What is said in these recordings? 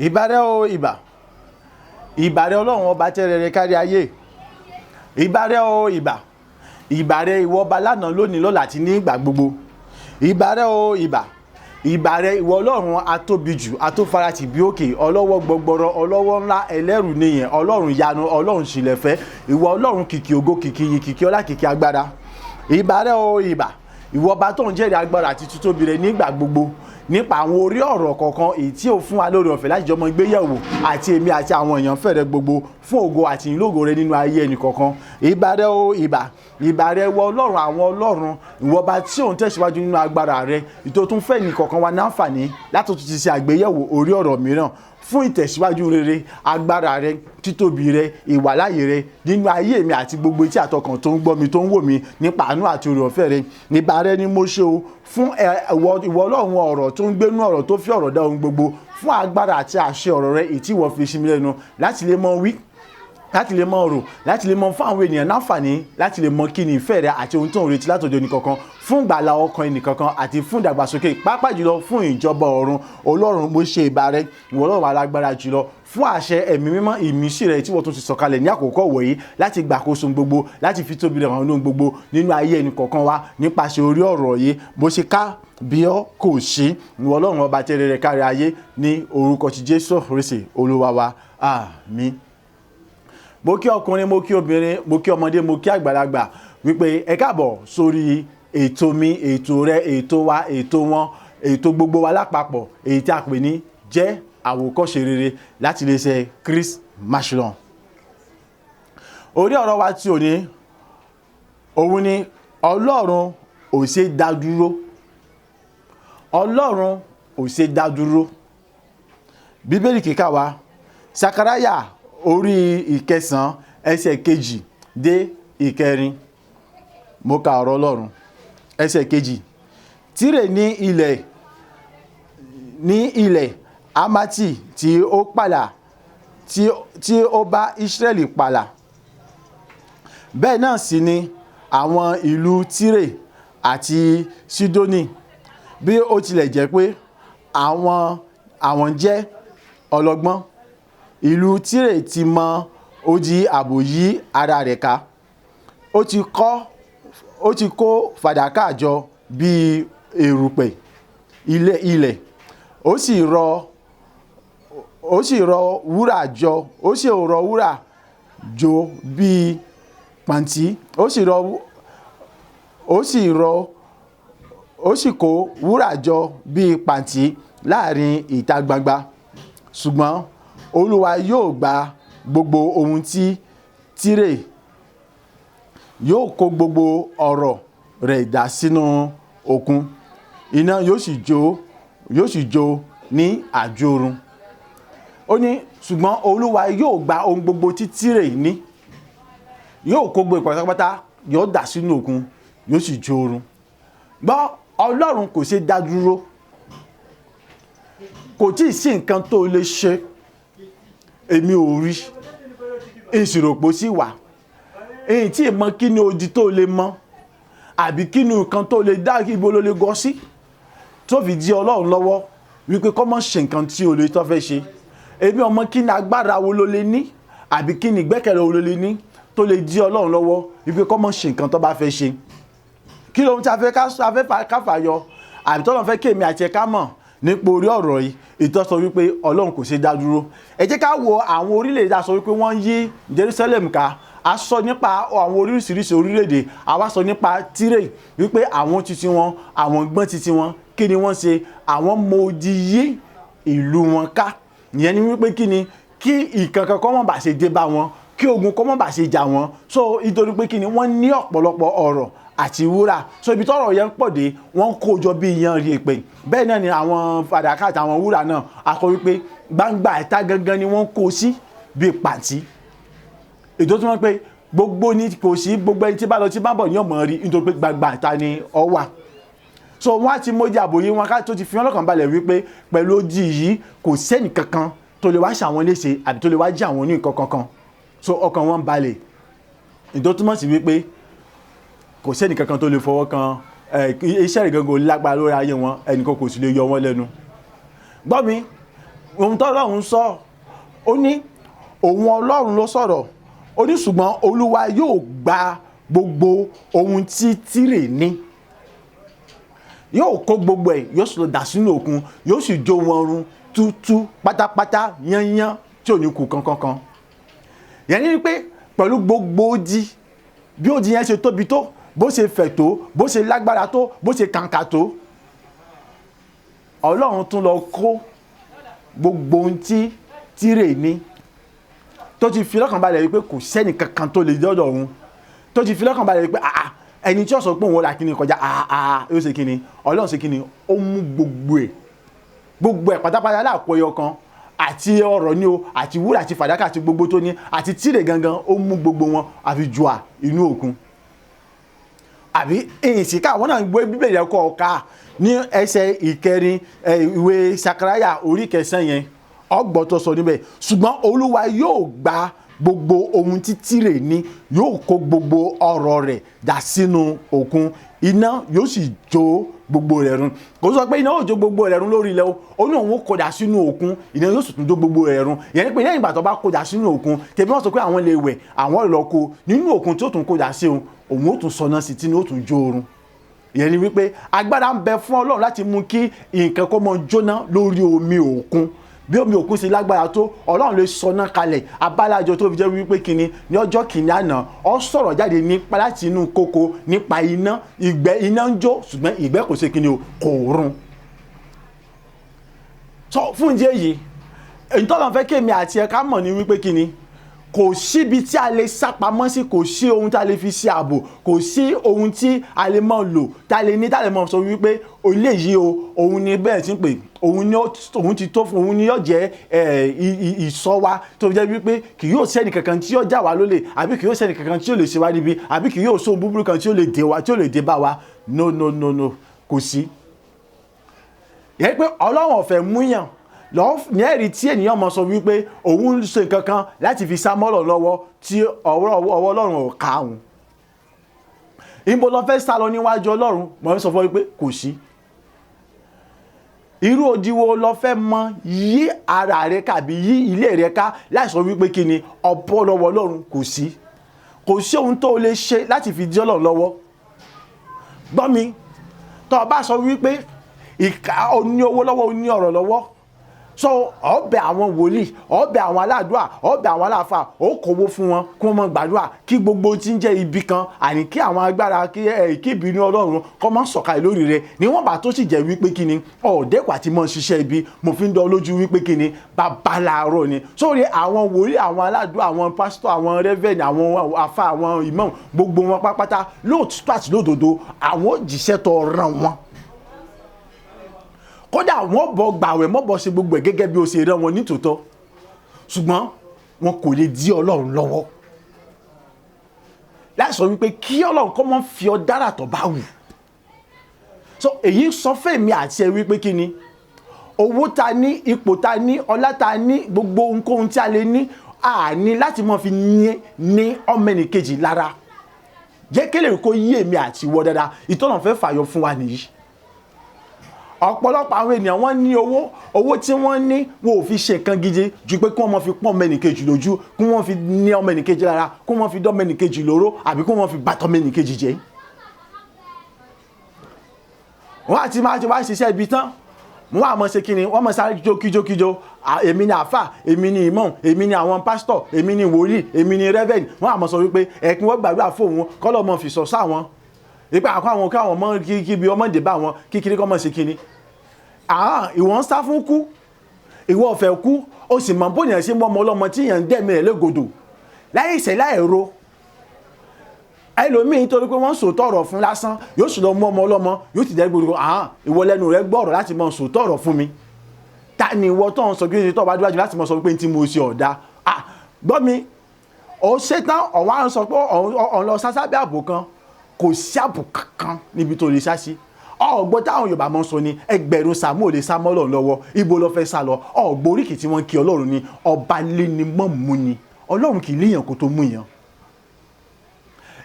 Ìbàrẹ̀ o ìbà, ìbàrẹ̀ Ọlọ́run ọba tẹ́rẹrẹ kárí ayé. Ìbàrẹ̀ o ìbà, ìbàrẹ̀ ìwọ ọba lánàá, lónìí, lọ́la àti ní ìgbà gbogbo. Ìbàrẹ̀ o ìbà, ìbàrẹ̀ ìwọ Ọlọ́run atóbijù, atófaratì bí òkè, ọlọ́wọ́ gbọgbọrọ, ọlọ́wọ́ ńlá, ẹlẹ́rù nìyẹn, Ọlọ́run yanu, Ọlọ́run ṣìlẹ̀fẹ́, ìwọ Ọlọ́run kìkì ògo, kìkì iyì, kìkì ọlá, kìkì agbára. Ìbàrẹ̀ o ìbà, ìwọ ọba tó ń jẹ́rìí agbára àti títóbi rẹ nígbà gbogbo nípa àwọn orí ọ̀rọ̀ kọ̀ọ̀kan èyí tí ó fún wa lórí ọ̀fẹ́ láti jọmọ gbéyẹ̀wò àti èmi àti àwọn èèyàn fẹ̀rẹ̀ gbogbo fún ògo àti ìlógo rẹ nínú ayé ẹnì kọ̀ọ̀kan. Ìbàrẹ̀ o ìbà, ìbàrẹ̀ ìwọ Ọlọ́run àwọn ọlọ́run, ìwọ ọba tí ò ń tẹ̀síwájú nínú agbára rẹ, ìtò tún fẹ́ ẹnì kọ̀ọ̀kan wa náǹfààní láti tún ti ṣe àgbéyẹ̀wò orí ọ̀rọ̀ mìíràn fún ìtẹ̀síwájú rere, agbára rẹ, títóbi rẹ, ìwàláyè rẹ nínú ayé mi àti gbogbo etí àtọkàn tó ń gbọ́ mi, tó ń wò mí, nípa àánú àti oore ọ̀fẹ́ rẹ. Ìbà rẹ ni mo ṣe o fún ìwọ Ọlọ́run ọ̀rọ̀ tó ń gbénú ọ̀rọ̀, tó fi ọ̀rọ̀ dá ohun gbogbo, fún agbára àti àṣẹ ọ̀rọ̀ rẹ èyí tí ìwọ fi sí mi lẹ́nu láti lè mọ wí, láti lè mọ rò, láti lè mọ fún àwọn ènìyàn láǹfààní, láti lè mọ kí ni ìfẹ́ rẹ àti ohun tó ń retí látọ̀dọ̀ ẹnìkọ̀ọ̀kan fún ìgbàlà ọkàn ẹnìkọ̀ọ̀kan àti fún ìdàgbàsókè, pàápàá jùlọ fún ìjọba ọ̀run. Ọlọ́run, mo ṣe ìbà rẹ, ìwọ Ọlọ́run alágbára jùlọ, fún àṣẹ ẹ̀mí mímọ́, ìmísí rẹ tí wọ́n tún ti sọ̀kalẹ̀ ní àkókò wọ̀nyí láti gbàkóso gbogbo, láti fi tóbi rẹ̀ hàn nínú gbogbo nínú ayé ẹnìkọ̀ọ̀kan wa nípasẹ̀ orí ọ̀rọ̀ yìí. Bó ṣe ká bí ọ kò sí, ìwọ Ọlọ́run ọba tẹ́rẹ̀ rẹ̀ kárí ayé, ní orúkọ ti Jésù Kristi Olúwa wa, àmín. Mo kí ọkùnrin, mo kí obìnrin, mo kí ọmọdé, mo kí àgbàlagbà wípé ẹ káàbọ̀ sórí ètò mi, ètò rẹ, ètò wa, ètò wọn, ètò gbogbo wa lápapọ̀, èyí tí a pè ní Jẹ́ Àwòkọ́ṣe Rere láti iléeṣẹ́ Chris Machelon. Orí ọ̀rọ̀ wa tí ò ní òun ni Ọlọ́run ò ṣe dá dúró. Ọlọ́run ò ṣe dá dúró. Bíbélì kíkà wa, Sakaraya orí 9, ẹsẹ̀ 2 dé 4. Mo ka ọ̀rọ̀ Ọlọ́run. Ẹsẹ̀ 2: Tírè ní ilẹ̀ Amati tí ó pààlà, tí ó bá Israẹli pààlà. Bẹ́ẹ̀ náà sì ni àwọn ìlú Tírè àti Sidoni, bí ó tilẹ̀ jẹ́ pé àwọn jẹ́ ọlọ́gbọ́n. Ìlú Tírè ti mọ odi ààbò yí ara rẹ̀ ká. Ó ti kó fàdákà jọ bí erùpẹ̀ ilẹ̀. Ó sì rọ wúrà jọ, ó sì rọ wúrà jọ bí pàǹtí. Ó sì kó wúrà jọ bí pàǹtí láàrin ìta gbangba. Ṣùgbọ́n Olúwa yóò gba gbogbo ohun tí Tírè, yóò kó gbogbo ọrọ̀ rẹ̀ dà sínú òkun. Iná yóò sì jó ní àjórun. Ó ní ṣùgbọ́n Olúwa yóò gba ohun gbogbo tí Tírè ní, yóò kó gbogbo pátápátá, yóò dà sínú òkun, yóò sì jó run. Gbọ́, Ọlọ́run kò ṣe dá dúró. Kò tí ì sí nǹkan tó lè ṣe. Èmi ò rí ìṣiròpó sí wà èyí tí mọ kí ni odi tó lè mọ àbí kí ni nǹkan tó lè dá, ibo ló lè gọ sí tó fi di Ọlọ́run lọ́wọ́ wípé kọ́ mọ́ ṣe nǹkan tí o lè tó fẹ́ ṣe. Èmi ọmọ, kí ni agbára wo ló lè ní àbí kí ni ìgbẹ́kẹ̀lé wo ló lè ní tó lè di Ọlọ́run lọ́wọ́ wípé kọ́ mọ́ ṣe nǹkan tó bá fẹ́ ṣe? Kí lóhun tí a fẹ́ ká fàyọ àbí tọ́lọ́run fẹ́ kí èmi àti ẹ ká mọ̀ nípa orí ọ̀rọ̀ yìí, ìtọ́ sọ wípé Ọlọ́run kò ṣe dá dúró? Ẹ jẹ́ ká wo àwọn orílẹ̀-èdè a sọ wípé wọ́n yí Jerusalem ká. A sọ nípa àwọn oríṣiríṣi orílẹ̀-èdè. A wá sọ nípa Tírè wípé àwọn titi wọn, àwọn gbọ́n titi wọn. Kí ni wọ́n ṣe? Àwọn mọ odi yí ìlú wọn ká. Ìyẹn ni wípé kí ni kí ìkankan kọ́ mọ̀ bá ṣe dé bá wọn, kí ogun kọ́ mọ̀ bá ṣe jà wọ́n. So nítorí pé kí ni? Wọ́n ní ọ̀pọ̀lọpọ̀ ọ̀rọ̀ àti wúrà. So ibi tọ́rọ̀ yẹn ń pọ̀ dé, wọ́n kó jọ bí iyan rí èpè. Bẹ́ẹ̀ náà ni àwọn fàdákà àtàwọn wúrà náà, a kọ wípé gbangba ìta gangan ni wọ́n kó sí bíi pàǹtí. Ètò tí wọ́n pé gbogbo ní kò sí, gbogbo ẹni tí bá lọ tí bá bọ̀ ní ọmọ rí, nítorí pé gbangba ìta ni ọ wà. So wọ́n á ti mójú àbòyí wọn ká, tó ti fi wọ́n lọ́kàn balẹ̀ wípé pẹ̀lú odi yìí, kò sẹ́nì kankan tó lè wá ṣàwọn léṣe àbí tó lè wá jí àwọn ní nǹkan kankan. So ọkàn wọn balẹ̀. Ìtò túmọ̀ sí wípé kò sẹ́nì kankan tó lè fọwọ́ kan iṣẹ́ rẹ̀ gangan lágbára lórí ayé wọn, ẹnìkan kò sì lè yọ wọ́n lẹ́nu. Gbọ́ mi, Ohun tó Ọlọ́run sọ, ó ní òun Ọlọ́run ló sọ̀rọ̀, ó ní ṣùgbọ́n Olúwa yóò gba gbogbo ohun tí Tírè ní, yóò kó gbogbo ẹ̀, yóò sì lọ dà sínú òkun, yóò sì jó wọn run tútú pátápátá yányán tí ò ní kù kankankan. Yẹn ní pé pẹ̀lú gbogbo odi, bí odi yẹn ṣe tóbi tó, bó ṣe fẹ̀ tó, bó ṣe lágbára tó, bó ṣe kàǹkà tó, Ọlọ́run tún lọ kó gbogbo ohun tí Tírè ní, tó ti fi lọ́kàn balẹ̀ wípé kò sẹ́ni kankan tó lè dọ́dọ̀ òun, tó ti fi lọ́kàn balẹ̀ wípé àà, ẹni tí ó sọ pé òun là kíni kọjá, àà, yóò ṣe kíni. Ọlọ́run ṣe kíni, ó mú gbogbo ẹ̀, gbogbo ẹ̀ pátápátá láàpọ̀ ẹyọ kan, àti ọrọ̀ ni o, àti wúrà àti fàdákà àti gbogbo tó ní, àti Tírè gangan, ó mú gbogbo wọn àfi jù à inú òkun. Àbí ìsìnká àwọn náà gbé Bíbélì ẹ̀kọ́ ọ̀ka ní ẹsẹ̀ ìkẹrin ìwé Sakaraya orí kẹsàn-án yẹn, ọgbọ́n tó sọ níbẹ̀, ṣùgbọ́n Olúwa yóò gba gbogbo ohun tí Tírè ní, yóò kó gbogbo ọrọ̀ rẹ̀ dà sínú òkun, iná yóò sì jó gbogbo rẹ̀ run. Kò sọ pé iná yóò jó gbogbo rẹ̀ run lórí ilẹ̀ o, ó ní òun ó kó dà sínú òkun, iná yóò sì tún jó gbogbo rẹ̀ run. Ìyẹn ni pé lẹ́yìn ìgbà tó bá kó dà sínú òkun, tẹ̀bí wọ́n sọ pé àwọn lè wẹ̀, àwọn lọ kó nínú òkun tí ó tún kó dà sí òun, òun ó tún sọná sí tí ó tún jó orun. Ìyẹn ni wípé agbára ń bẹ fún Ọlọ́run láti mú kí nǹkan kó mọ jóná lórí omi òkun. Bí omi òkun ṣe lágbára tó, Ọlọ́run lè sọná kalẹ̀. Abálájọ tó fi jẹ́ wípé kíni ní ọjọ́ kìíní àná, ó sọ̀rọ̀ jáde nípa láti inú kókó nípa iná, ìgbẹ́ iná ń jó, ṣùgbọ́n ìgbẹ́ kò ṣe kíni o, kò run. Sọ fún ìdí èyí, ìtọ́lọ́run fẹ́ kémi àti ẹ̀ka mọ̀ ní wípé kíni, kò síbi tí a lè sá pamọ́ sí, kò sí ohun tí a lè fi ṣe ààbò, kò sí ohun tí a lè mọ̀ lò, tá a lè ní, tá a lè mọ̀ sọ wípé eléyìí o, òun ni bẹ́ẹ̀ tí ń pè, òun ni òun ti tó fún, òun ni yóò jẹ́ ìṣọ́ wa, tó jẹ́ wípé kì yóò sẹ́ni kankan tí yóò já wa lólè, àbí kì yóò sẹ́ni kankan tí yóò lè ṣe wá níbi, àbí kì yóò sóhun búburú kan tí yóò lè dé wa, tí yóò lè dé bá wa. No, no, no, no, kò sí. Yẹ pé Ọlọ́run ò fẹ́ múyàn lọ ní ẹ̀rí tí ènìyàn mọ̀ sọ wípé òun ń ṣe nǹkan kan láti fi sá mọ́lọ̀ lọ́wọ́ tí ọwọ́ Ọlọ́run ò ká òun. Ibo lọ fẹ́ sá lọ níwájú Ọlọ́run? Mo ń sọ fún wípé kò sí. Irú odi wo lọ fẹ́ mọ yí ara rẹ ká àbí yí ilé rẹ ká láì sọ wípé kí ni ọ̀pọ̀ lọ́wọ́ Ọlọ́run? Kò sí. Kò sí ohun tó lè ṣe láti fi dí Ọlọ́run lọ́wọ́. Gbọ́ mi, tó o bá sọ wípé ìka o ní owó lọ́wọ́, o ní ọ̀rọ̀ lọ́wọ́, so ọbẹ̀ àwọn wòlíì, ọbẹ̀ àwọn aládùá, ọbẹ̀ àwọn aláfà, ó kówó fún wọn kí wọ́n máa gbàdúrà kí gbogbo tí ń jẹ́ ibi kan, àní kí àwọn agbára, kí ẹ kí ìbínú Ọlọ́run kó máa sọ̀kalẹ̀ lórí rẹ̀, níwọ̀n bá tó sì jẹ́ wípé kí ni ọ̀ọ́dẹ́kọ̀ àti mọ́ ṣiṣẹ́ ibi. Mo fi ń dán lójú wípé kí ni babaláàárọ̀ ni sórí àwọn wòlíì, àwọn aládùá, àwọn pásítọ̀, àwọn reverend, àwọn àfà, àwọn imam, gbogbo wọn pátápátá, lóòtítọ́ àti lódodo, àwọn òjìṣẹ́ tó ràn wọ́n, kódà wọ́n bọ̀ gbàwẹ̀, mọ́ bọ̀ ṣe gbogbo ẹ̀ gẹ́gẹ́ bí o ṣe rán wọn nítòótọ́, ṣùgbọ́n wọn kò lè dí Ọlọ́run lọ́wọ́ láì sọ wípé kí Ọlọ́run kọ́ mọ́ fi ọ dára tó bá wù. So èyí sọ fún èmi àti ẹ wípé kí ni owó ta ní, ipò ta ní, ọlá ta ní, gbogbo ohunkóhun tí a lè ní, a ní láti mọ́ fi ní ọmọ ẹnìkejì lára. Jẹ́ kí lè kó yí èmi àti ìwọ dáadáa. Ìtọ́nà fẹ́ fàyọ fún wa nìyí. Ọ̀pọ̀lọpọ̀ àwọn ènìyàn, wọ́n ní owó, owó tí wọ́n ní, wọn ò fi ṣe nǹkan gidi ju pé kí wọ́n máa fi pọ́n ọmọ ẹnìkejì lójú, kí wọ́n fi ní ọmọ ẹnìkejì lára, kí wọ́n fi dán ọmọ ẹnìkejì lóró, àbí kí wọ́n fi bàtọ́ ọmọ ẹnìkejì jẹ́. Wọ́n àti máa ti wá ṣiṣẹ́ ibi tán, wọ́n á mọ̀ ṣe kíni, wọ́n mọ̀ sáré jókíjókíjó, èmi ni àfà, èmi ni imam, èmi ni àwọn pásítọ̀, èmi ni wòlíì, èmi ni reverend. Wọ́n á mọ̀ sọ wípé ẹ̀kún wọ́n gbàdúrà fóun kọ́lọ́ mọ̀ fi sọ sáwọn ipa àkọ́ àwọn káwọn mọ́ kí bí ọmọdé bá wọn kíkiri kọ́ mọ̀ ṣe kíni. Ìwọ ń sá fún kú, ìwọ ò fẹ́ kú, ó sì mọ̀ bóyá ṣe mọ́ ọmọ ọlọ́mọ tí yàn ń dẹ̀mí rẹ̀ légodò láì ṣẹ̀ láì ro. Ẹlòmíì, nítorí pé wọ́n ń sòótọ́ ọ̀rọ̀ fún lásán, yóò sì lọ mú ọmọ ọlọ́mọ, yóò ti dẹ́ gbogbo. Ìwọ lẹ́nu rẹ gbọ́ ọ̀rọ̀ láti mọ sòótọ́ ọ̀rọ̀ fún mi. Ta ni ìwọ tó ń sọ kí tó bá dúwájú láti mọ sọ pé tí mo ṣe ọ̀dà? Gbọ́ mi, ó ṣetán ọ̀wá ń sọ pé ọ̀n lọ sásábẹ́ ààbò kan. Kò sí ààbò kankan níbi tó lè sá sí. Ọ̀gbọ́n táwọn Yorùbá máa ń sọ ni, ẹgbẹ̀rún Sàámú ò lè sá mọ́ Ọlọ́run lọ́wọ́. Ibo ló fẹ́ sá lọ? Ọ̀gbọ́n oríkì tí wọ́n kí Ọlọ́run ni ọba lé ni mọ́ mú ni. Ọlọ́run kì í léèyàn kó tó mú yàn.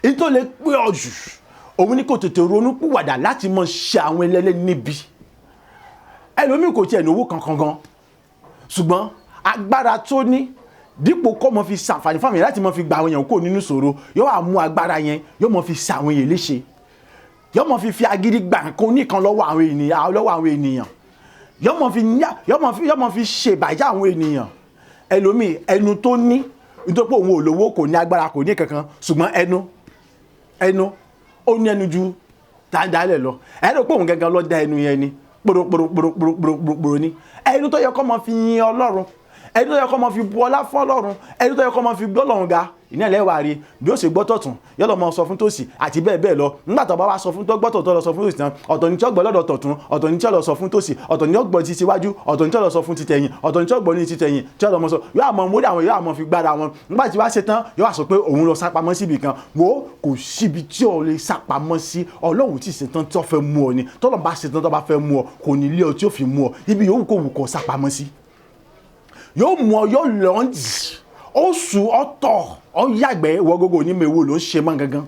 Èyí tó lè pé ọ jù, òun ni kò tètè ronú pìwàdà láti mọ ṣe àwọn ẹlẹ́lẹ́ níbi. Ẹlòmíì kò tiẹ̀ ní owó kankan gan, Ṣùgbọ́n agbára tó ní, dípò kó mọ fi ṣàǹfààní fáwọn èèyàn láti mọ fi gba àwọn èèyàn kúrò nínú ìṣòro, yóò wá mú agbára yẹn, yóò mọ fi ṣàwọn èèyàn léṣe, yóò mọ fi agídí gbà nǹkan oníkan lọ́wọ́ àwọn ènìyàn, yóò mọ fi yóò mọ fi ṣèbàjẹ́ àwọn ènìyàn. Ẹlòmíì, ẹnu tó ní, nítorí pé òun ò lówó, kò ní agbára, kò ní kankan, ṣùgbọ́n ẹnu ó ní ẹnu ju dáadáa lọ. Ẹ rò pé òun gangan ló dá ẹnu yẹn ni, kpòròkpòròkpòròkpòròkpòrò ni. Ẹnu tó yẹ kó mọ fi yin Ọlọ́run, ẹni tó yẹ kó mọ fi bu ọlá fún Ọlọ́run, ẹni tó yẹ kó mọ fi gbọ́ Ọlọ́run ga, ìní ẹlẹ́wà rí bí ó ṣe gbọ́ tọ̀tún, yóò lọ mọ sọ fún tòsì àti bẹ́ẹ̀ bẹ́ẹ̀ lọ. Nígbà tó bá wá sọ fún tó gbọ́ tọ̀tọ̀ lọ sọ fún tòsì tán, ọ̀tọ̀ ní tí ó gbọ́ lọ́dọ̀ tọ̀tún, ọ̀tọ̀ ní tí ó lọ sọ fún tòsì, ọ̀tọ̀ ní ó gbọ́ ti síwájú, ọ̀tọ̀ ní tí ó lọ sọ fún ti tẹ̀yìn, ọ̀tọ̀ ní tí ó gbọ́ ní ti tẹ̀yìn tí ó lọ mọ sọ. Yóò àmọ́ mórí àwọn, yóò àmọ́ fi gbára wọn. Nígbà tí wàá ṣe tán, yóò wá sọ pé òun lọ sápamọ́ síbi kan. Wo, kò síbi tí ò lè sápamọ́ sí. Ọlọ́run tí ṣe tán tí ó fẹ́ mú ọ ni. Tọ́lọ́ bá ṣe tán tó bá fẹ́ mú ọ, kò ní lé ọ tí ó fi mú ọ. Ibi yòówù kó wù kó sápamọ́ sí, yóò mú ọ, yóò lọ́ọ̀dì, ó sùn, ọ̀tọ̀, ó yàgbẹ́, ìwọ gbogbo onímọ̀ èwo ló ń ṣe mọ́ gangan.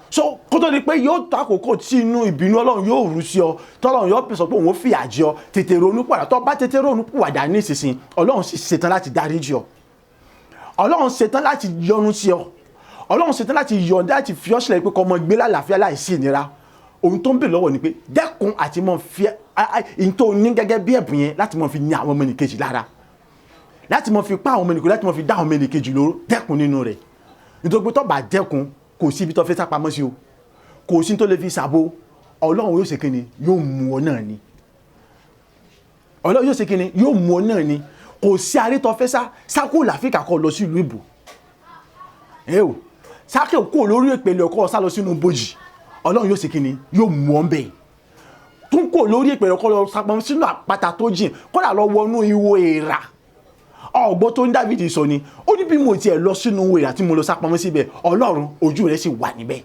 So kó tó di pé yóò tó àkókò tí inú ìbínú Ọlọ́run yóò rú sí ọ, tọ́lọ́run yóò sọ pé òun ó fìyà jẹ ọ, tètè ronú padà. Tó bá tètè ronú pìwàdà nísinsìnyí, Ọlọ́run sì ṣetán láti dáríjì ọ, Ọlọ́run ṣetán láti yọ́nú sí ọ, Ọlọ́run ṣetán láti yọ̀ǹda láti fi ọ́ sílẹ̀ pé kó máa gbé lálàáfíà láìsí ìnira. Ohun tó ń bè lọ́wọ́ ni pé dẹ́kun àti mọ̀ fi ẹ̀yìn tó ní gẹ́gẹ́ bí ẹ̀bùn yẹn láti mọ̀ fi ní àwọn ọmọnìkejì lára, láti mọ̀ fi pa àwọn ọmọnìkejì, láti mọ̀ fi dá àwọn ọmọnìkejì lóró. Dẹ́kun nínú rẹ̀, nítorí pé tó bá dẹ́kun, kò sí ibi tó fẹ́ sápamọ́ sí o, kò sí tó lè fi ṣàbò. Ọlọ́run yóò ṣe kíni? Yóò mú ọ náà ni. Ọlọ́run yóò ṣe kíni? Yóò mú ọ náà ni. Kò sí aré tó fẹ́ sá sákò láfíríkà kó lọ sí ìlú ìbò ẹ o, sákè kó lórí ìpele ọkọ sá lọ sínú bòjì, Ọlọ́run yóò ṣe kíni? Yóò mú ọ bẹ́ẹ̀. Tún kò lórí ìpele ọkọ lọ sápamọ́ sínú àpáta tó jìn, kódà lọ wọnú ihò èèrà. Ọgbọ́n tó ń Dáfídì sọ ni, ó ní bí mo tiẹ̀ lọ sínú ihò èèrà tí mo lọ sápamọ́ síbẹ̀, Ọlọ́run, ojú rẹ̀ sì wà níbẹ̀.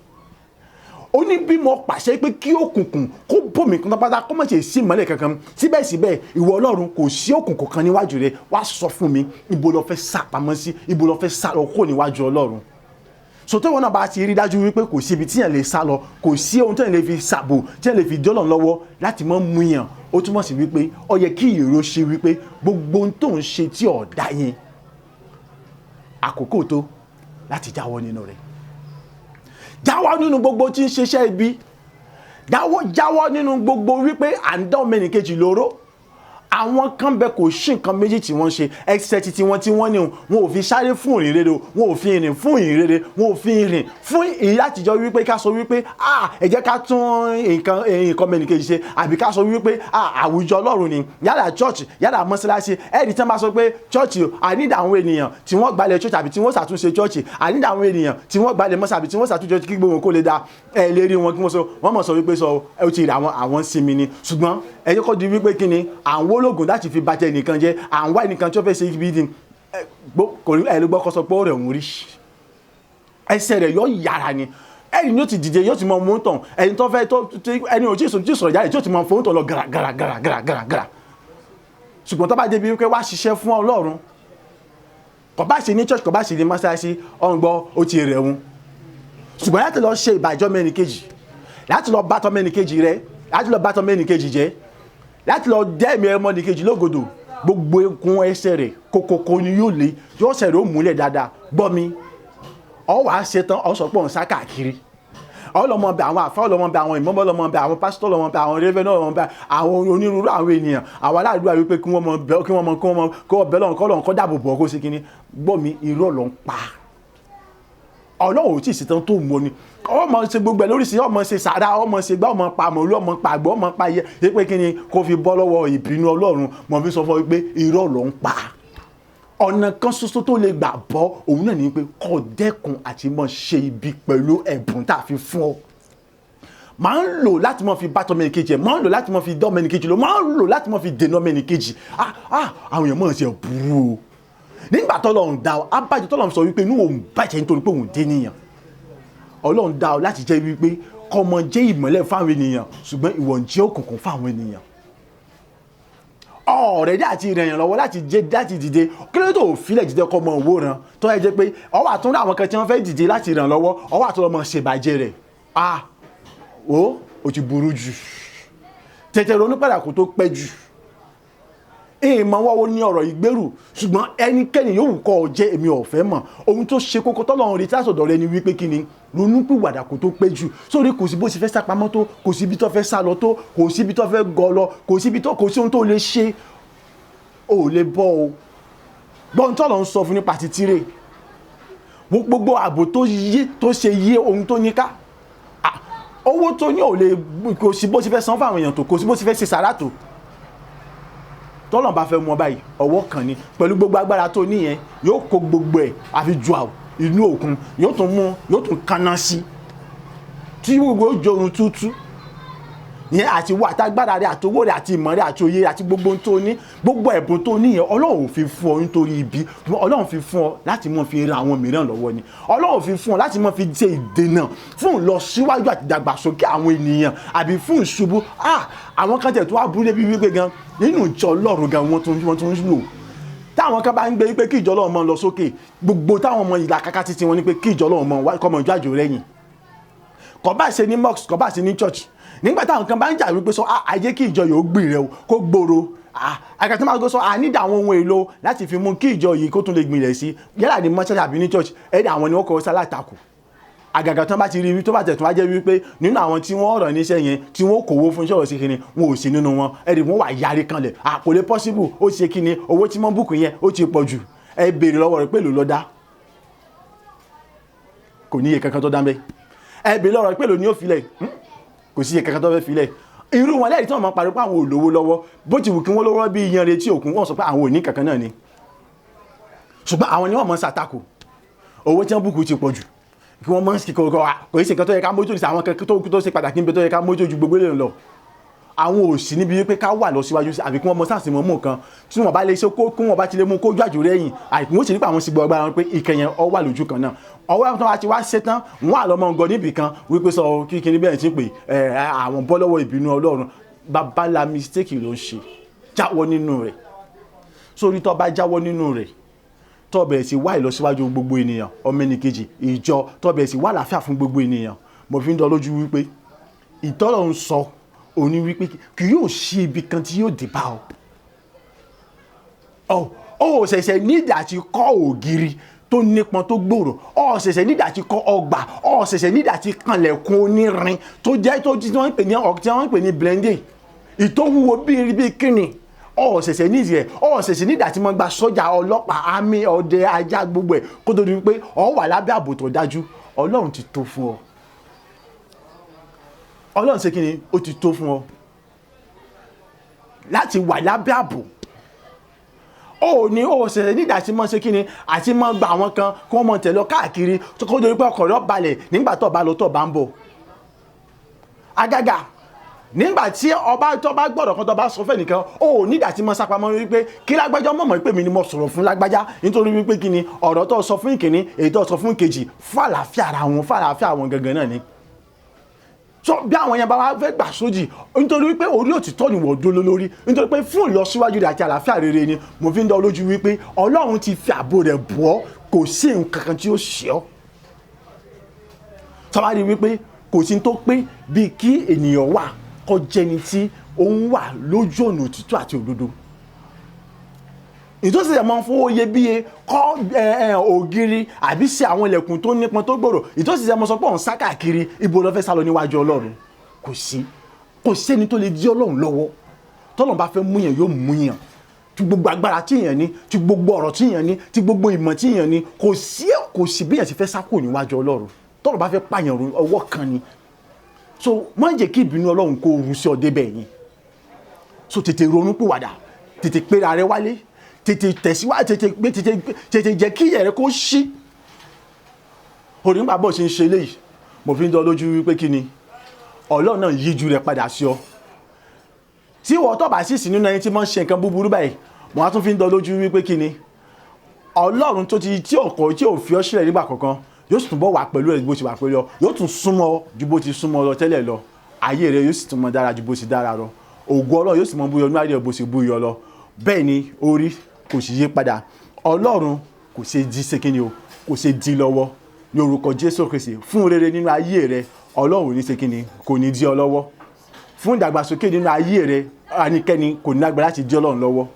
Ó ní bí mo pàṣẹ pé kí òkùnkùn kó bò mí pátápátá, kó má ṣe sí ìmọ́lẹ̀ kankan, síbẹ̀síbẹ̀ ìwọ Ọlọ́run, kò sí òkùnkùn kan níwájú rẹ̀. Wá sọ fún mi, ibo lọ fẹ́ sápamọ́ sí? Ibo lọ fẹ́ sá lọ kó níwájú Ọlọ́run? Sọtẹ́ wọn náà bá ti rí dájú wípé kò sí ibi tí yẹn lè sá lọ, kò sí ohun tí yẹn lè fi ṣàbò, tí yẹn lè fi dọ́lọ̀ lọ́wọ́ láti mọ́ mú yàn, ó túmọ̀ sí wípé ó yẹ kí ìró ṣe wípé gbogbo ohun tó ń ṣe tí ọ̀dá yẹn, àkókò tó láti jáwọ́ nínú rẹ̀. Jáwọ́ nínú gbogbo tí ń ṣiṣẹ́ ibi, jáwọ́ nínú gbogbo wípé à ń dá ọmọ ẹnìkejì lóró. Àwọn kan bẹ, kò sí nǹkan méjì tí wọ́n ṣe ẹsẹ̀ títí wọn tí wọ́n ní wọn ò fi sáré fún ìrìn rere, wọn ò fi rìn fún ìrìn rere, wọn ò fi rìn fún ìyá àtijọ́ wípé ká sọ wípé ah, ẹ jẹ́ ká tún nǹkan mẹ́nìkejì ṣe, àbí ká sọ wípé ah, àwùjọ Ọlọ́run ni, yálà church, yálà mọ́ṣáláṣí. Ẹ̀ẹ́dì tí wọ́n bá sọ pé church, I need àwọn ènìyàn tí wọ́n gbalẹ̀ church àbí tí wọ́n ṣàtúnṣe church, I need àwọn ènìyàn tí wọ́n gbalẹ̀ mọ́ṣá àbí tí wọ́n ṣàtúnṣe church kí gbogbo wọn kó lè da, ẹ lè rí wọn kí wọ́n sọ, wọ́n mọ̀ sọ wípé sọ ẹ ti rí àwọn sinmi ni. Ṣùgbọ́n ẹ jẹ́ kó di wípé kí ni àwọn ológun láti fi bàjẹ́ nìkan jẹ́, à ń wá ẹnìkan tí ó fẹ́ ṣe ibi dín ẹ ló gbọ́ kó sọ pé ó rẹ̀ ń rí ẹsẹ̀ rẹ̀ yóò yára ni. Ẹni yóò ti dìde, yóò ti mọ mú tàn ẹni tó fẹ́ tó ẹni ò tí ì sọ̀rọ̀ jáde tí yóò ti mọ fóun tàn lọ gàrà gàrà gàrà gàrà gàrà gàrà. Ṣùgbọ́n tó bá débi wípé wá ṣiṣẹ́ fún Ọlọ́run, kò bá ṣe ní church, kò bá ṣe ní mọ́ṣáláṣí, ọ̀hún gbọ́ ó ti rẹ̀ wọn. Ṣùgbọ́n láti lọ ṣe ìbàjọ́ mẹ́nìkejì, láti lọ bá tọ́ mẹ́nìkejì rẹ, láti lọ bá tọ́ mẹ́nìkejì jẹ́, láti lọ dẹ́mi ẹmọ nìkejì lógodò, gbogbo ekun ẹsẹ̀ rẹ̀ kókókó ni yóò lé, yóò ṣẹ̀ rẹ̀ ó múlẹ̀ dáadáa. Gbọ́ mi, ọ wàá ṣe tán, ọ sọ pé òun sá káàkiri, ọlọmọ bẹ àwọn àfa, ọlọmọ bẹ àwọn ìmọ̀mọ́, ọlọmọ bẹ àwọn pásítọ̀, ọlọmọ bẹ àwọn reverend, ọlọmọ bẹ àwọn onírúurú àwọn ènìyàn, àwọn aládùúgbò wípé kí wọ́n mọ bẹ, kí wọ́n mọ kí wọ́n bẹ lọ́run, kọ́ lọ́run kọ́ dáàbò bò kó ṣe kínní. Gbọ́ mi, irọ́ ló ń pa. Ọlọ́run ò tí ì ṣetán tó mọ ni. Ọmọ ṣe gbogbo ẹ lóríṣiríṣi, ọmọ ṣe sàrà, ọmọ ṣe gbá, ọmọ pa mọ̀lú, ọmọ pa àgbọ̀, ọmọ pa iye pé kí ni kó fi bọ́ lọ́wọ́ ìbínú Ọlọ́run. Mo fi sọ fún ọ wípé irọ́ ló ń pa. Ọ̀nà kan ṣoṣo tó lè gbà bọ́ òun náà ní pé kó dẹ́kun àti mọ̀ ṣe ibi pẹ̀lú ẹ̀bùn tá a fi fún ọ. Máa ń lò láti mọ̀ fi bá tọmọ ẹnìkejì ẹ̀, máa ń lò láti mọ̀ fi dá ọmọ ẹnìkejì lò, máa ń lò láti mọ̀ fi dènà ọmọ ẹnìkejì. Ah ah, àwọn èèyàn mọ̀ ṣe burú o. Nígbà tọ́lọ́run dá ọ, abájọ tọ́lọ́run sọ wípé inú òun bàjẹ́ nítorí pé òun dé níyàn. Ọlọ́run dá ọ láti jẹ́ wípé kọ́mọ jẹ́ ìmọ́lẹ̀ fáwọn ènìyàn, ṣùgbọ́n ìwọ ń jẹ́ òkùnkùn fáwọn ènìyàn. Ọ̀rẹ́ dí àti ìrìnyàn lọ́wọ́ láti jẹ́ láti dìde, kí ló tó filẹ̀ jíjẹ́ kọ́ ọmọ òwòrán tó yẹ jẹ́ pé ọwọ́ àtúndà àwọn kan tí wọ́n fẹ́ dìde láti ràn lọ́wọ́, ọwọ́ àtúndà ọmọ ṣèbàjẹ́ rẹ̀? Ah, o ti burú jù. Tètè ronú padà kó tó pẹ́ jù. Èèmọ̀ wọ́wọ́ ní ọ̀rọ̀ ìgbérù, ṣùgbọ́n ẹnikẹ́ni yóò kọ́ ọ jẹ́, èmi ò fẹ́ mọ̀. Ohun tó ṣe kókó tọ́lọ́run retí látọ̀dọ̀ rẹ ni wípé kí ni? Ronúpìwàdà kó tó pé jù. Sórí kò sí bó ṣe fẹ́ sá pamọ́ tó, kò sí ibi tó fẹ́ sá lọ tó, kò sí ibi tó fẹ́ gọ lọ, kò sí ibi tó, kò sí ohun tó lè ṣe, ò lè bọ́ o. Gbọ́n tọ́lọ́run sọ fún nípa títírè, gbogbo ààbò tó yé tó ṣe yé ohun tó ní ká, owó tó ní ò lè, kò sí bó ṣe fẹ́ san fún àwọn èèyàn tó, kò sí bó ṣe fẹ́ ṣe sàrà tó. Tọ́lọ́run bá fẹ́ mú ọ báyìí, ọwọ́ kan ni, pẹ̀lú gbogbo agbára tó níyẹn, yóò kó gbogbo ẹ̀ àfi ju àwọ̀ inú òkun, yóò tún mú, yóò tún kaná sí tí gbogbo ó jorun tútú yẹn. Àti wà àtàgbára rẹ, àtowó rẹ, àti ìmọ̀ rẹ, àti òye, àti gbogbo ohun tó ní, gbogbo ẹ̀bùn tó ní yẹn, Ọlọ́run ò fi fún ọ nítorí ibi. Ọlọ́run fi fún ọ láti mọ̀ fi ran àwọn mìíràn lọ́wọ́ ni. Ọlọ́run fi fún ọ láti mọ̀ fi ṣe ìdènà fún ìlọsíwájú àti ìdàgbàsókè àwọn ènìyàn, àbí fún ìṣubú. Àwọn kan tẹ̀ tó wá burú débi wípé gan nínú ìjọ Ọlọ́run gan wọ́n tún lò. Táwọn kan bá ń gbé wípé kí ìjọ Ọlọ́run máa lọ sókè, gbogbo táwọn ọmọ ìlà kàkà títí wọn ni pé kí ìjọ Ọlọ́run máa kọ́ mọ ìjọ àjò rẹ̀yìn. Kò bá ṣe ní mosque, kò bá ṣe ní church. Nígbà táwọn kan bá ń jà wípé sọ ayé kí ìjọ yóò gbìn rẹ o, kó gbòòrò, àgàtà máa gbọ́ sọ a nídìí àwọn ohun èlò láti fi mú kí ìjọ yìí kó tún lè gbìn rẹ̀ sí, yálà ní mọ́ṣáláṣí àbí ní church, ẹ̀dá àwọn ni wọ́n kọ́ sálátakò. Àgàgà tán bá ti rí tó bá tẹ̀ tún wá jẹ́ wípé nínú àwọn tí wọ́n rọ̀ níṣẹ́ yẹn tí wọ́n kówó fún iṣẹ́ ọ̀sẹ̀ kìíní, wọn ò sí nínú wọn, ẹ̀rì wọn wà yarí kanlẹ̀. Kò lè possible, ó ṣe kíni, owó tí wọ́n bùkún yẹn ó ti pọ̀ jù. Ẹ béèrè lọ́wọ́ rẹ̀ pé èló ló dá, kò ní iye kankan tó dá mbẹ́. Ẹ béèrè lọ́wọ́ rẹ̀ pé èló ni ó filẹ̀, kò sí iye kankan tó fẹ́ filẹ̀. Irú wọn lẹ́yìn tí wọ́n máa pariwo pé àwọn ò lówó lọ́wọ́, bó ti wù kí wọ́n lówó bí iyan retí òkun, wọ́n sọ pé àwọn ò ní kankan náà ni. Ṣùgbọ́n àwọn ni wọ́n máa ń ṣàtakò owó tí wọ́n bùkún ti pọ̀ jù, kí wọ́n máa ń ṣe kọ̀ọ̀kan, kò í ṣe nǹkan tó yẹ ká mójútó ní àwọn kankan tó ṣe pàtàkì níbi tó yẹ ká mójútó ju gbogbo èèyàn lọ. Àwọn ò sí níbi wípé ká wà lọ síwájú, àbí kí wọ́n mọ sáàsì mọ́ mú nǹkan tí wọ́n bá lè ṣe kó kí wọ́n bá ti lè mú kójú àjò rẹ̀yìn, àìkú wọ́n sì nípa àwọn sì gbọ́ agbára wọn pé ìkẹyìn ọ wà lójú kan náà. Ọwọ́ tó bá ti wá ṣe tán, wọ́n á lọ mọ nǹkan níbì kan wípé sọ kíkiní bẹ́ẹ̀ ti pè àwọn bọ́ lọ́wọ́ ìbínú Ọlọ́run. Babalá mistake ló ń ṣe, jáwọ́ nínú rẹ̀. Sórí tó bá jáwọ́ nínú rẹ̀, tó bẹ̀rẹ̀ sí wá ìlọsíwájú gbogbo ènìyàn, ọmọ ẹnìkejì, ìjọ, tó bẹ̀rẹ̀ sí wá àlàáfíà fún gbogbo ènìyàn, mo fi ń dán lójú wípé ìtọ́lọ̀ ń sọ òní wípé kì yóò ṣí ibi kan tí yóò dé bá ọ. Ó ṣẹ̀ṣẹ̀ nídìí àti kọ́ ògiri tó nípọn tó gbòòrò, ó ṣẹ̀ṣẹ̀ nídìí àti kọ́ ọgbà, ó ṣẹ̀ṣẹ̀ nídìí àti kanlẹ̀kùn onírin tó jẹ́ tó tí wọ́n ń pè ní tí wọ́n ń pè ní blending, ìtòwúwo bíi kíni, ó ṣẹ̀ṣẹ̀ nídìí ẹ̀. Ó ṣẹ̀ṣẹ̀ nídìí àti máa gba sọ́jà, ọlọ́pàá, àmì, ọdẹ, ajá, gbogbo ẹ̀ kó tó di wípé ó wà lábẹ́ ààbò tó dájú. Ọlọ́run ti tó fún ọ. Ọlọ́run ṣe kíni, ó ti tó fún ọ láti wà lábẹ́ ààbò. Ó ní ó ṣẹ̀ṣẹ̀ nídìí àti mọ́ ṣe kíni, àti mọ́ gba àwọn kan kí wọ́n mọ̀ tẹ̀lé ọ káàkiri kó tó di pé ọkọ̀ rẹ̀ balẹ̀ nígbà tó bá lọ tó bá ń bọ̀. Àgàgà nígbà tí ọba tó bá gbọ́dọ̀ kan tó bá sọ fẹ́ nìkan, ó nídìí àti mọ́ sápamọ́ wípé kí lágbájá mọ̀mọ́ pé mi ni mo sọ̀rọ̀ fún lágbájá, nítorí wípé kíni ọ̀rọ̀ tó sọ fún ìkíní, èyí tó sọ fún ìkejì, fún àlàáfíà ara wọn, fún àlàáfíà wọn gangan náà ni. So bí àwọn yẹn bá wá fẹ́ gbà sójì, nítorí wípé orí òtítọ́ ni wọ́n dúró lórí, nítorí pé fún ìlọsíwájú rẹ̀ àti àlàáfíà rere ni, mo fi ń dán lójú wípé Ọlọ́run ti fi ààbò rẹ̀ bọ́, kò sí nǹkan kan tí ó ṣe ọ́. Tọ́wá rí wípé kò sí tó pé bíi kí ènìyàn wà kó jẹni tí ó ń wà lójú ọ̀nà òtítọ́ àti òdodo. Ìtòsí ẹ̀ máa ń fowó iyebíye kọ́ ògiri àbí ṣe àwọn ilẹ̀kùn tó nípọn tó gbòòrò, ìtòsí ẹ̀ máa sọ pé òun sá káàkiri, ibo ló fẹ́ sá lọ níwájú Ọlọ́run? Kò sí, kò sẹ́ni tó lè dí Ọlọ́run lọ́wọ́. Tọ́lọ́run bá fẹ́ mú yàn, yóò mú yàn. Tí gbogbo agbára tí yàn ní, tí gbogbo ọ̀rọ̀ tí yàn ní, tí gbogbo ìmọ̀ tí yàn ní, kò sí, kò sí bí yàn ti fẹ́ sá kúrò níwájú Ọlọ́run. Tọ́lọ́run bá fẹ́ pààyàn run, ọwọ́ kan ni. So má jẹ́ kí ìbínú Ọlọ́run kó ru sí ọ débẹ̀ yẹn. So tètè ronú pìwàdà, tètè péra rẹ wálé, tètè tẹ̀síwájú, tètè jẹ́ kí ìyẹ̀ rẹ kó ṣí. Orí nígbà bó ṣe ń ṣe eléyìí, mo fi ń dán lójú wípé kí ni Ọlọ́run náà yíjú rẹ padà sí ọ. Tí ìwọ tó bá sì sí nínú ẹni tí máa ń ṣe nǹkan búburú báyìí, mo á tún fi ń dán lójú wípé kí ni Ọlọ́run tó ti tí ọkọ̀ tí ò fi ọ́ sílẹ̀ nígbà kankan, yóò sì túnbọ̀ wà pẹ̀lú ẹ̀ bó ti wà pẹ̀lú ọ, yóò tún súnmọ́ ju bó ti súnmọ́ lọ tẹ́lẹ̀ lọ. Ayé rẹ yóò sì tún mọ dára ju bó ti dára lọ. Ògo Ọlọ́run yóò sì mọ búyọ nínú ayé rẹ bó ti búyọ lọ. Bẹ́ẹ̀ ni orí kò sì yí padà. Ọlọ́run kò ṣe di ṣe kíni o, kò ṣe di lọ́wọ́. Ní orúkọ Jésù Kristi, fún rere nínú ayé rẹ, Ọlọ́run ò ní ṣe kíni, kò ní di ọ lọ́wọ́. Fún ìdàgbàsókè nínú ayé rẹ, ẹnikẹ́ni kò ní agbára láti di Ọlọ́run lọ́wọ́.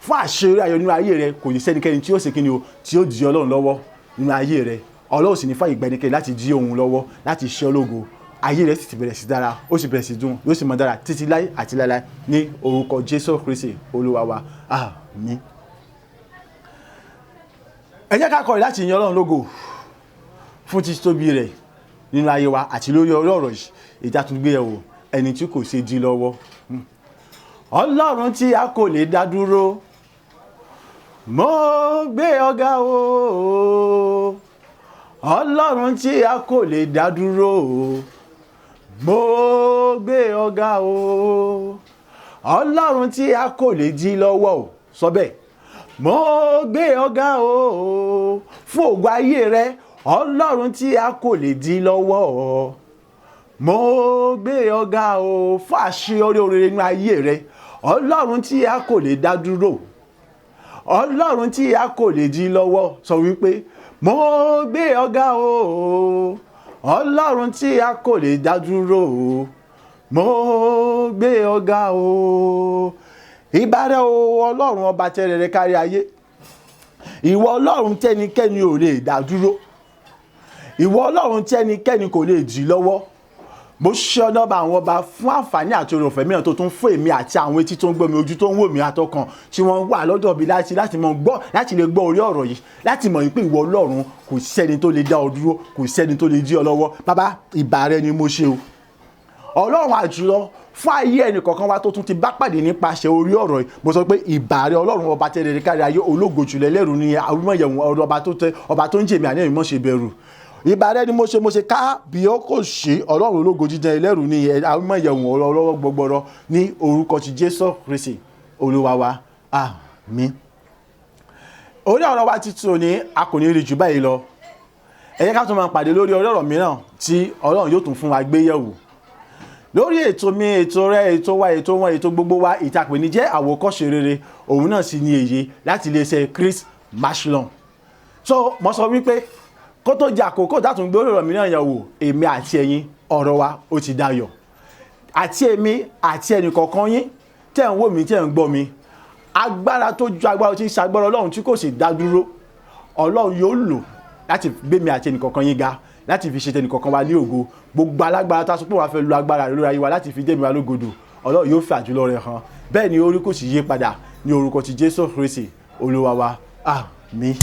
Fún àṣeyọrí ayọ̀ nínú ayé rẹ, kò ní sẹ́nikẹ́ni tí ó ṣe kíni o, tí ó di Ọlọ́run lọ́wọ́ nínú ayé rẹ. Ọlọ́run sì ní fàyè gba ẹnikẹ́ni láti di òun lọ́wọ́ láti ṣe ológo. Ayé rẹ sì ti bẹ̀rẹ̀ sí dára, ó sì bẹ̀rẹ̀ sí dùn, yóò sì mọ dára títí láé àti láéláé ní orúkọ Jésù Kristi Olúwa wa. Àmín. Ẹ jẹ́ ká kọrin láti yin Ọlọ́run lógo fún títóbi rẹ̀ nínú ayé wa àti lórí ọ̀rọ̀ yìí ìdátúngbéyẹ̀wò ẹni tí kò ṣe dí lọ́wọ́. Ọlọ́run tí a kò lè dá dúró, mo gbé ọ̀gá o. Ọlọ́run tí a kò lè dá dúró, mo gbé ọ̀gá o. Ọlọ́run tí a kò lè dí lọ́wọ́ o, sọ bẹ́ẹ̀, mo gbé ọ̀gá o. Fún ògo ayé rẹ, Ọlọ́run tí a kò lè dí lọ́wọ́ o, mo gbé ọ̀gá o. Fún àṣeyọrí oore nínú ayé rẹ, Ọlọ́run tí a kò lè dá dúró, Ọlọ́run tí a kò lè dí lọ́wọ́, sọ wípé mo gbé ọ̀gá o. Ọlọ́run tí a kò lè dá dúró o, mo gbé ọ̀gá o. Ìbárẹ̀ o Ọlọ́run ọba tẹ́rẹ̀ẹ́rẹ́ kárí ayé, ìwọ Ọlọ́run tẹ́nikẹ́ni ò lè dá dúró, ìwọ Ọlọ́run tẹ́nikẹ́ni kò lè dí lọ́wọ́. Mo ṣe ọlọ́ba àwọn ọba fún àǹfààní àti oore ọ̀fẹ́ mìíràn tó tún fún èmi àti àwọn etí tó ń gbọ́ mi, ojú tó ń wò mí, àtọkàn tí wọ́n wà lọ́dọ̀ mi láti mọ̀ gbọ́, láti lè gbọ́ orí ọ̀rọ̀ yìí, láti mọ̀ wípé ìwọ Ọlọ́run kò sẹ́ni tó lè dá ọ dúró, kò sẹ́ni tó lè dí ọ lọ́wọ́. Bàbá, ìbà rẹ ni mo ṣe o. Ọlọ́run àjùlọ fún ayé ẹnì kọ̀ọ̀kan wa tó tún ti bá pàdé nípasẹ̀ orí ọ̀rọ̀ yìí, mo sọ pé ìbà rẹ Ọlọ́run ọba tẹ́rẹ̀ẹ́rẹ́ kárí ayé, ológo jùlọ, ẹlẹ́rù ni àwímọ̀yẹ̀wò, ọba tó tẹ, ọba tó ń jèmi àní ẹ̀mí mọ̀ ṣe bẹ̀rù. Ìbà rẹ ni mo ṣe, mo ṣe ká bí ó kò ṣe Ọlọ́run ológo jíjẹ, ẹlẹ́rù ni àwímọ̀yẹ̀wò, ọlọ́wọ́ gbọgbọrọ ní orúkọ ti Jésù Kristi Olúwa wa. Àmín. Orí ọ̀rọ̀ wa títún òní a kò ní rí jù báyìí lọ. Ẹ jẹ́ ká tún máa pàdé lórí ọ̀rọ̀ mìíràn tí Ọlọ́run yóò tún fún wa gbé yẹ̀wò lórí ètò mi, ètò rẹ, ètò wa, ètò wọn, ètò gbogbo wa, ìtàpè ní jẹ́ àwòkọ́ṣe rere. Òun náà sì ni èyí láti iléeṣẹ́ Chris Machlon. So mo sọ wípé kó tó jẹ́ àkókò dátún gbé ọ̀rọ̀ mìíràn yẹ̀ wò, èmi àti ẹ̀yin ọ̀rọ̀ wa ó ti dayọ̀. Àti èmi àti ẹnìkọ̀ọ̀kan yín tẹ̀ ń wò mí, tẹ̀ ń gbọ́ mi, agbára tó ju agbára tí ń ṣagbára Ọlọ́run tí kò sì dá dúró, Ọlọ́run yóò lò láti gbé mi àti ẹnìkọ̀ọ̀kan yín ga, láti fi ṣe tẹnìkọ̀ọ̀kan wa ní ògo. Gbogbo alágbára tá a sọ pé wàá fẹ́ lo agbára rẹ̀ lórí ayé wa láti fi dé mi wa lógodò, Ọlọ́run yóò fi àjùlọ rẹ̀ hàn. Bẹ́ẹ̀ ni orí kò sì yí padà ní orúkọ ti Jésù Kristi Olúwa wa. Àmín.